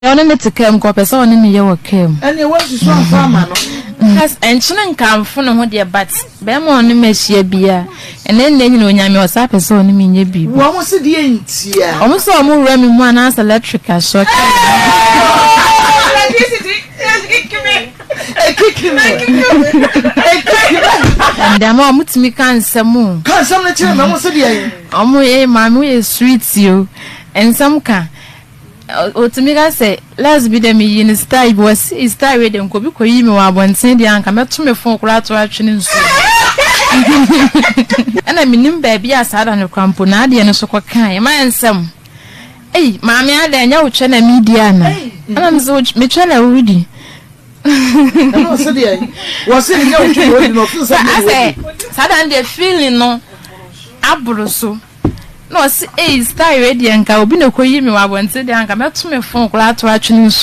Ɔne ne te kaa mu, nka ɔpɛ sɛ ɔne me yɛ wɔ kaa mu. Ɛneɛ wansusu amfa ama no. Nkyene nkamfo ne ho deɛ, but bɛrima a ɔne me ahyia biara, ɛnɛ nnɛ nyina Onyame ɔsan pɛ sɛ ɔne me nyɛ biribi. Wɔn se deɛ ntia? Wɔn sɛ wɔn wura me mu anaasɛ electric asɔ. Ɛnde ama wɔn tumi ka nsɛm o. Ka nsɛm no kyerɛ me, wɔn se deɛ? Wɔn ee maame woyɛ sweet o, nsɛm ka. Otumi ka sɛ, Last bi deɛ meyii no style bi, wɔse style wei deɛ nka obi kɔyii me wɔ abɔnten deɛ a anka mɛto me phone koraa ato atwene nsuo mu. Ɛna mennim baabi a saa da no koraa mpo n'adeɛ no so kɔkaeɛ. Mayɛ nsɛm. Ei, maame adɛn, ɛnyɛ wo twɛ na meredi anaa? Ɛna mese, me twɛ na woredi. Ɛna ɔse deɛ, wɔse ɛnyɛ wo twɛ na woredi na ɔfeel sɛ me na woredi. Saa da no deɛ feeling no aboro so. Na ɔse ei style wei deɛ nka obi na ɔkɔyi me wɔ abɔnten deɛ anka mɛto me phone koraa ato atwene nsuo.